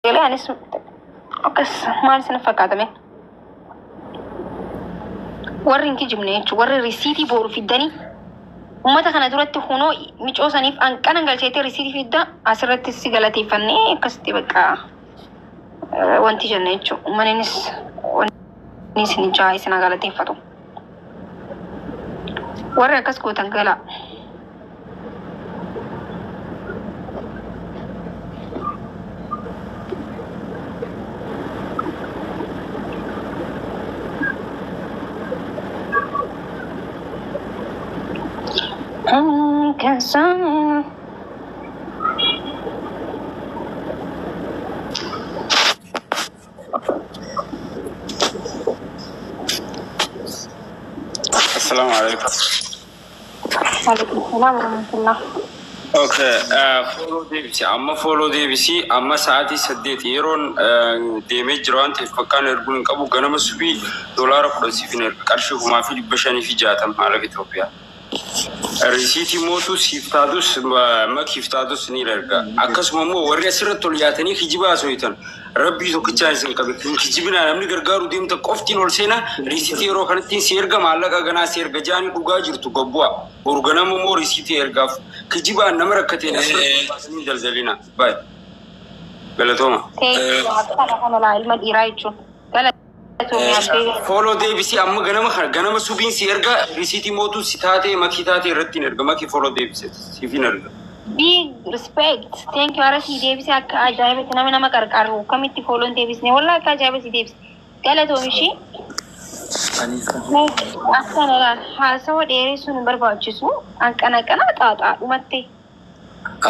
Galee anis akkas maal isin fakkaatame? Warri hin kijibne jechuudha. Warri risiitii boru fiddanii uummata kana duratti hunoo micoo saniif hanqana galcheetee risiitii fidda asirratti si galateeffannee akkasitti bakka wanti jenna jechuudha. Uummannis wanni isin jaa isin galateeffatu. Warri akkas gootan galaa. Assalamu alaikum. Waalaikum salaam warahmatullah. Okay, follow deebisi. Amma follow deebisi. Amma sa'aatii 8 yeroon deemee jira waan ta'eef bakkaan erguun hin qabu. Ganama subii $10 siif hin erga. Qarshii 5,560 maallaqa Itoophiyaa. Risiitii mootu siif taatus makiif taatus ni erga. Akkasuma immoo warri asirratti ol yaatanii kijiba haasoftan rabbii tokkichaan isin qabe. Hin kijibinaa, namni gargaaru deemta qoftiin ol seenaa risiitii yeroo kanatti si erga maallaqa ganaa si erga jaanii dhugaa jirtu gobbu'a. Boru ganama immoo risiitii ergaaf. Kijibaan nama rakkateen asirratti ol baasanii daldalina. Baay. Galatooma. Akkana kana laa ilma dhiiraa jechuun. Galatoomii abbee. Follow deebisii amma ganama kana ganama subiin si erga risiitii mootu si taatee makii taatee irratti hin erga makii follow deebisee siif hin erga. Big respect. Thank you. Ara si deebise akka ajaa'ibatti nama nama qarqaaru kamitti follow deebisne wallahi akka ajaa'iba si deebise. Galatoom ishii. Akkana laal haasawa dheeressuun hin barbaachisu. Hanqana qana xaaxaa dhumatte.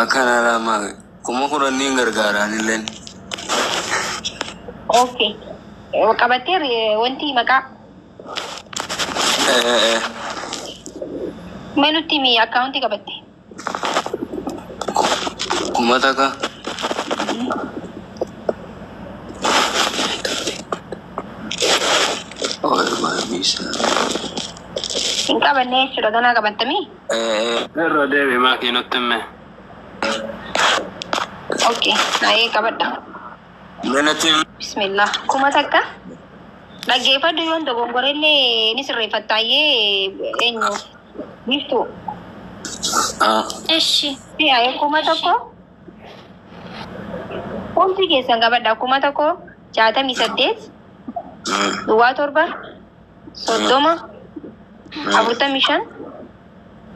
Akkana lama 10,000 gargaaraan illeen. Okay. Qabattee wanti maqaa. Mee nutti himi akkaawuntii qabatte. 1000. Hin qabanne jechuudha ganaa qabattamii? Irra deebi maakii nutti himme. Okay. Naayee qabadha. Manatti Bismillah. 1000. Dhaggeeffadhu yoon dogongorellee ni sirreeffattaayyee eenyu biiftuu. Eshi. Si'aaye 1000. Hundi keessan qabadha. 1000 68 07 30 45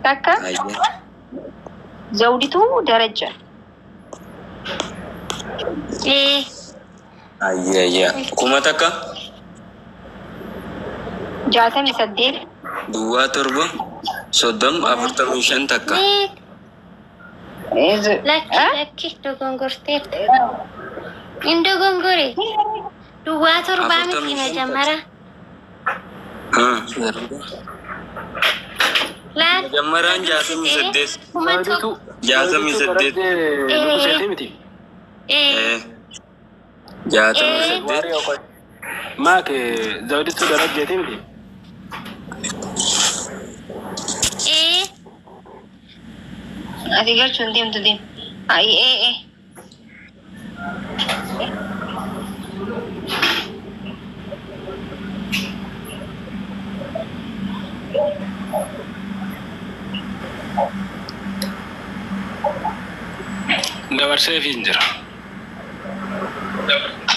1 Zawdituu Daraja. Ayyee ayyee. 1000. 68. 07 30 45 1. Lakki lakki dogongorteerta. Hin dogongore. 07 miti majammara. Laal. Majammaraan 68. 1000. 68. Nuguseetii miti. 68. Maak Zawdituu Darajjeetii miti. Ati galchuun deemtu deem. Ayi ee. Dabarsee hin jira.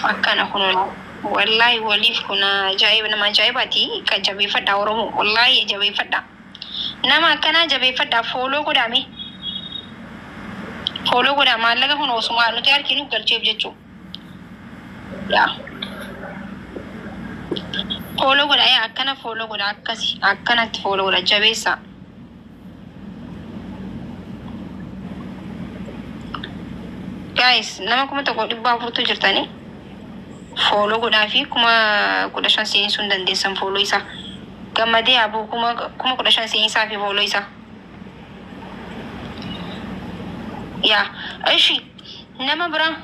Akkana kun wallahi waliif kun ajaa'iba nama ajaa'ibaati kan jabeeffadha Oromoo wallahi jabeeffadha. Nama akkanaa jabeeffadha follow godhame. Follow godha maallaqa kun osuma nuti harkinu galcheef jechuudha. Yaa. Follow godha yaa akkana follow godha akkasi akkanatti follow godha jabeessa. Guys nama 1400 jirtanii follow godhaa fi 15,000 seensuu hin dandeessan follow isaa. Gammadee abuu 15,000 seensaa fi follow isaa. Yaa ishi nama biraa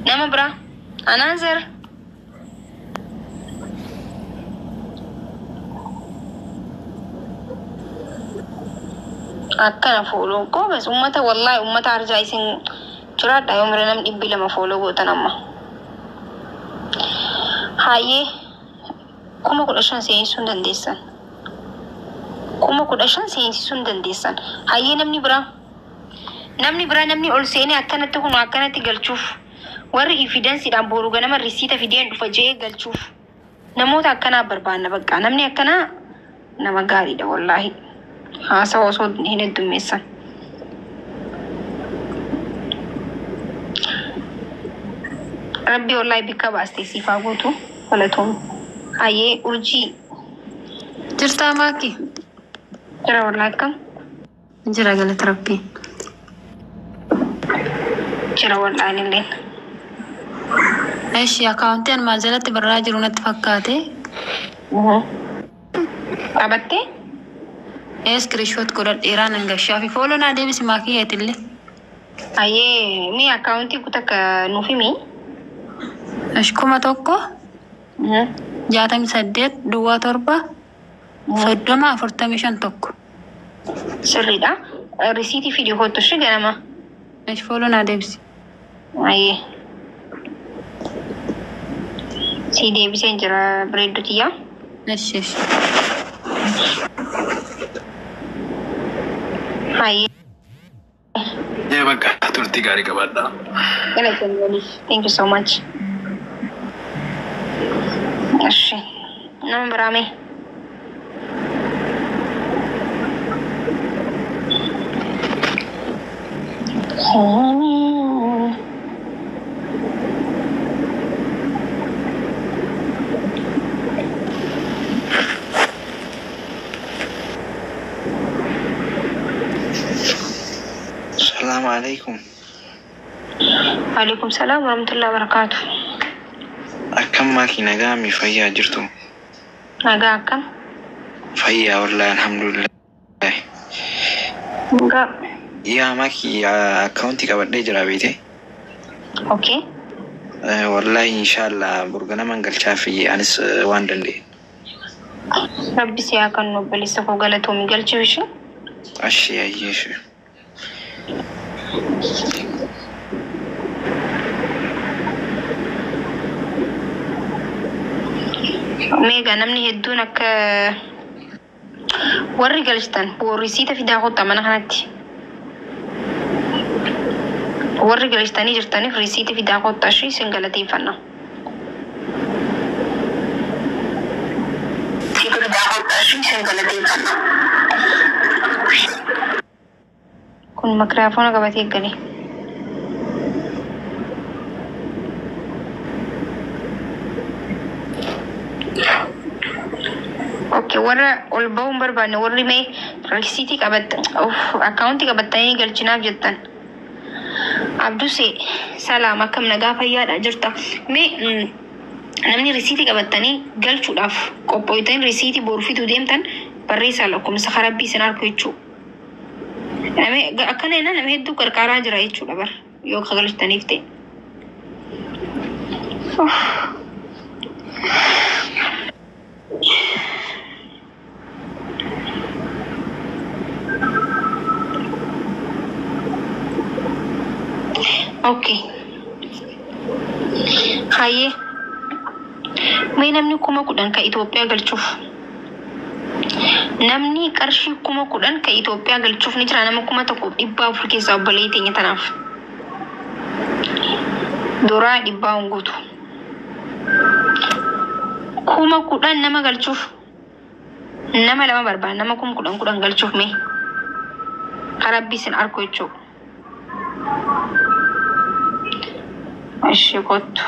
nama biraa another Akkana follow goobas uummata wallaahi uummata arjaa isin jiraadha yoo mira nam 200 follow gootan amma. Hayyee 15,000 seensisuu hin dandeessan. 15,000 seensisuu hin dandeessan. Hayyee namni biraa. Namni biraa namni ol seenee akkanatti kun akkanatti galchuuf warri evidensiidhaan boru ganama risiita fideen dhufa jee galchuuf namoota akkanaa barbaanna bakka namni akkanaa nama gaariidha wallaahi haasawa osoo hin heddummeessan. Rabbi wallaahi bikka baastee siif haa gootu galatoom. Hayyee urjii. Jirtaa maaki? Jira wallaahi akkam? Jira galata rabbii. Jira wallaahi illeen. Eshi akkaawuntii armaan jalatti barraa jiru natti fakkaate. Qabattee? Ee iskiriishoot godhadheeraa nan gashaa fi fooloo naa deebisi maakii yeetillee. Hayyee mi akkaawuntii kutaa nuuf himi? Eshi 1000 68 07 30 45 1. Sirriidha. Risiitii fidii kottu ishee ganama. Eshi fooloo naa deebisi. Hayyee. Si deebiseen jira bareeddu tiyyaa. Eshi eshi. Hayyee. Ee bakka turtii gaarii qabaadhaa. Galatoomii. Thank you so much. Eshi. Nama biraa mee? Salaamu alaikum. Waalaikum salaam warahmatullahi wabarakatuh. Akkam maakii nagaa mi fayyaa jirtu? Nagaa akkam? Fayyaa wallaahi alhamdulillah. Nagaa. Yaa maakii akkaawuntii qabadhee jira beete. Okay. Wallaahi inshaallah burganaman galchaa fi anis waan danda'e. Rabbi si haa kennu obboleessa koo galatoomi galchuu ishee. Ashee ayyeeshe. Meegaa namni hedduun akka warri galchitan risiita fidaa kottaa mana kanatti. Warri galchitanii jirtaniif risiita fidaa kottaa ishee isin galateeffanna. Kun makiraafoona qabatee gale. Okay, warra ol ba'uu hin barbaanne warri mee risiitii qabattan akkaawuntii qabattanii galchinaaf jettan. Abdusee salaam akkam nagaa fayyaadha jirta. Mee namni risiitii qabattanii galchuudhaaf qophooytanii risiitii boru fiduu deemtan barreessaa lakkoofsa karabbii isin arku jechuudha. Akkana jennaan nama hedduu qarqaaraa jira jechuudha bara yoo akka galchitaniif ta'e. Okay. Hayyee. Mee namni 10,000 ka Itoophiyaa galchuuf. Namni qarshii 10,000 ka Itoophiyaa galchuuf ni jira nama 1,400 keessaa obboleettii teenya tanaaf. Duraa dhibbaa hin guutu. 10,000 nama galchuuf. Nama lama barbaada nama 10,000 galchuuf mee. Karabbii isin arku jechuudha. Ishee kottu.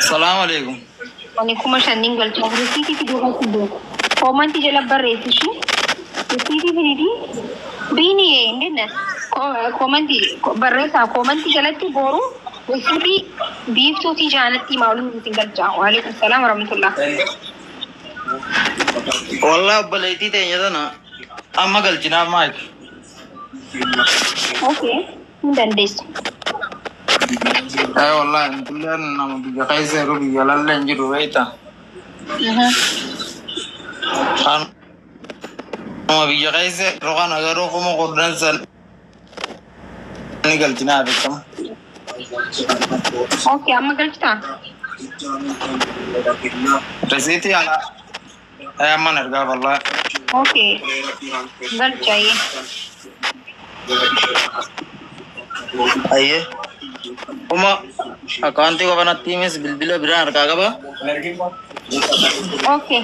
Salaamu alaikum. Ani 5,000 galchuuf risiitii fiduu qabdu. Koomantii jala barreessi ishee. Risiitii fidiitii biini hindenna. Koomantii barreessaa koomantii jalatti boru risiitii biiftuutii jaanatti himaa waliin isin galchaa. Waalaikum salaam warahmatullah. Wallah obboleettii teenya tana Amma galchinaaf maayik. Okay. Hin dandeessu. Ee wallahi intilleen nama biyya keessa jiru biyya lallee hin jiru beekta. Kanuma biyya keessa jiru kana garuu 10,000 san ni galchinaaf jechuudha. Okay, amma galchitaa? Risiitii ana ee amman ergaa wallahi. Okay. Galchaayee. Ayyee. Kuma akkaawuntii qofa natti himis bilbila biraan harkaa qaba. Okay.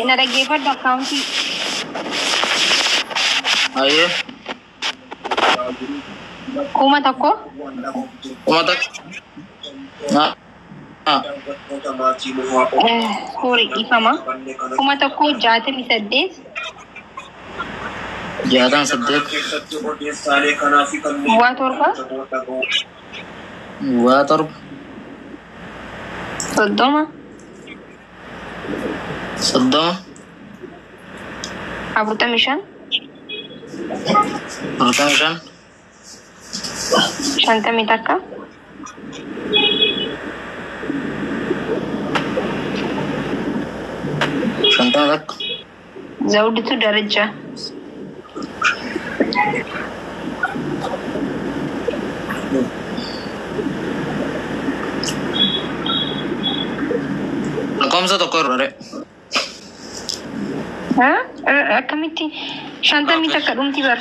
Na dhaggeeffadhu akkaawuntii. Ayyee. 1000. 1000. Sorry, ifama. 1068. 68. 07. 07. 30. 30. 45. 45. 51. 51. Zawditu Darajaa. Lakkoofsa tokko irra re. Akkamitti 51 dhumti bar.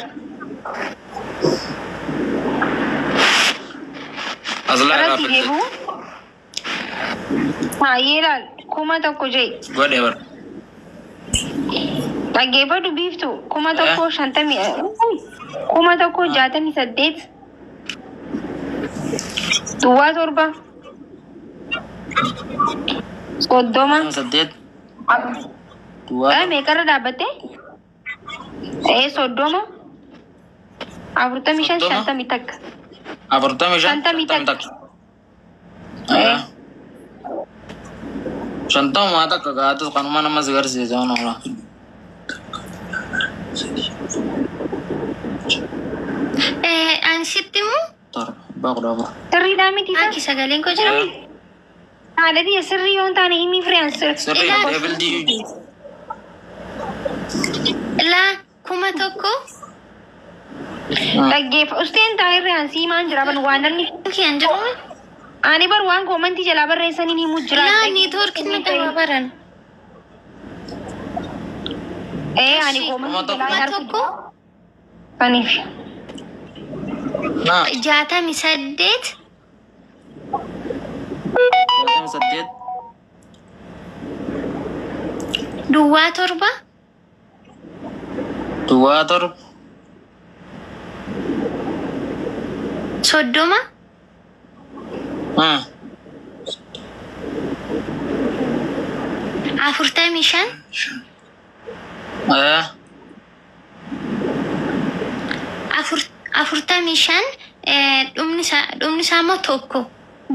Aslaa Irratti irraa deebi'u. Haayee laal 1000 jee. Godhe bar. Dhaggeeffadhu biiftu 1050 1068 07 30. 8 duwwaa. Meeqarra dhaabbatte? 30 45 30. 51. 45. 51. 51. 51 gaatus kanuma nama si garsiisa waan oola. Ani sitti himu? 7 14. Sirriidhaa miti isa? Aki sagaleen koo jira? Haadha sirrii yoo hin taane himii firiyaan Sirrii Ilaali. deebil diyu. Laa 1000. Dhaggeeffa usteen taa'ee siimaan jira ban waan namni Kiyyan jiru? Ani bar waan koomantii jalaa barreessaniin himuu jira. Laa neetwoorkiin na qaba baran. Ani koomantii jalaa Kuma hin argu. tokko Kaniif. Naa 68. 68. 07. 07. 30. 45. 45 dhumni isaa immoo 1.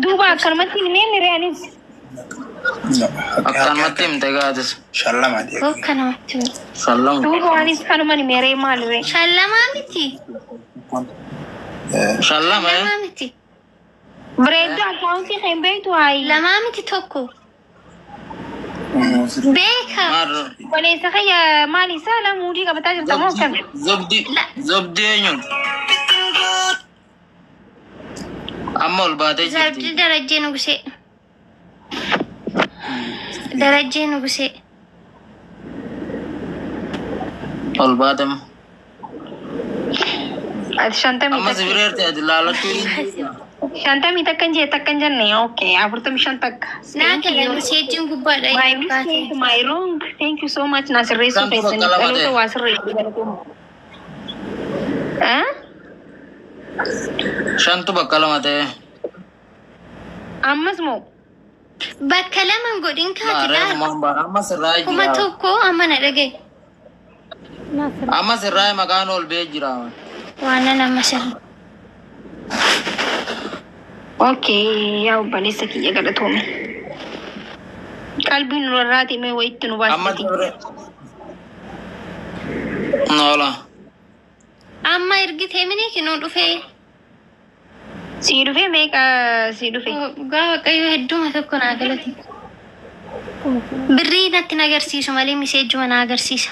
Duuba akkanumatti hin himee miriyaanis. Akkanumatti himte gaatis. Shallama deebi. Akkanumatti hime. Shallama. Duuba waanis kanuma himeeree maalirree. Shallamaa miti. Shallama. Lamaa miti. Bareedduu akkaawuntii kan beektu haayi. Lamaa miti 1. Beeka. Maal? Obboleessa kiyya maal isaa lama muudii qabataa jirta moo akkami? Zobdi zobdi eenyuun? Amma ol baatee Zabdi jirti. Darajjee Nugusee. Darajjee Nugusee. Ol baate amma. Ati shantamii Amma si takka. bireerte ati laalachuu. 51 hin jee takka hin jenne okay 45 takka. Naa kala meseejiin gubbaadha. My mistake, my wrong. Thank you so much. Na sirreessuu Shantu keessanii bakka lama dhaloota ta'e. waa sirreessu galatoomu. Eh? Shantu bakka lama ta'e. Ammas moo? Bakka lama hin godhin kaati Maarree laal. uumaan baara. Amma sirraa Kuma jira. tokko amma na dhagaye. Amma sirraa maqaan ol ba'ee jira. Waan nan amma sirra. Okay, yaa obboleessa kiyya galatoome. Qalbiin nu rarraate mee wayitti nu Amma baasteti. dabre. Noola. Amma ergitee mini kinoo dhufee. Sii dhufee meeqa sii dhufe? Dhugaa Waaqayyoo hedduma tokko naa galate. Birrii natti hin agarsiisu malee miseejjuma na agarsiisa.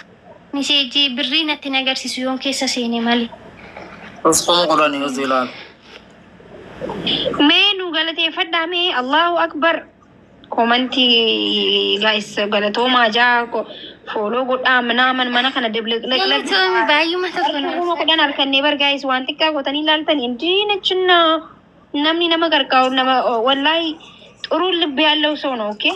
Miseejjii birrii natti hin agarsiisu yoon keessa seene malee. Os 10,000 os ilaal. Mee nu galateeffadhaa mee Allahu Akbar. Komantii guys galatoomaa jaa follow godhaa minaaman mana kana dabalaqlaq. Galatoomi baay'uma tokko naa. 10,000 harkannee bar guys waan xiqqaa gootanii ilaaltanii diinachinna namni nama gargaaru nama wallaahi ጥሩ ልብ ያለው ሰው ነው። Okay.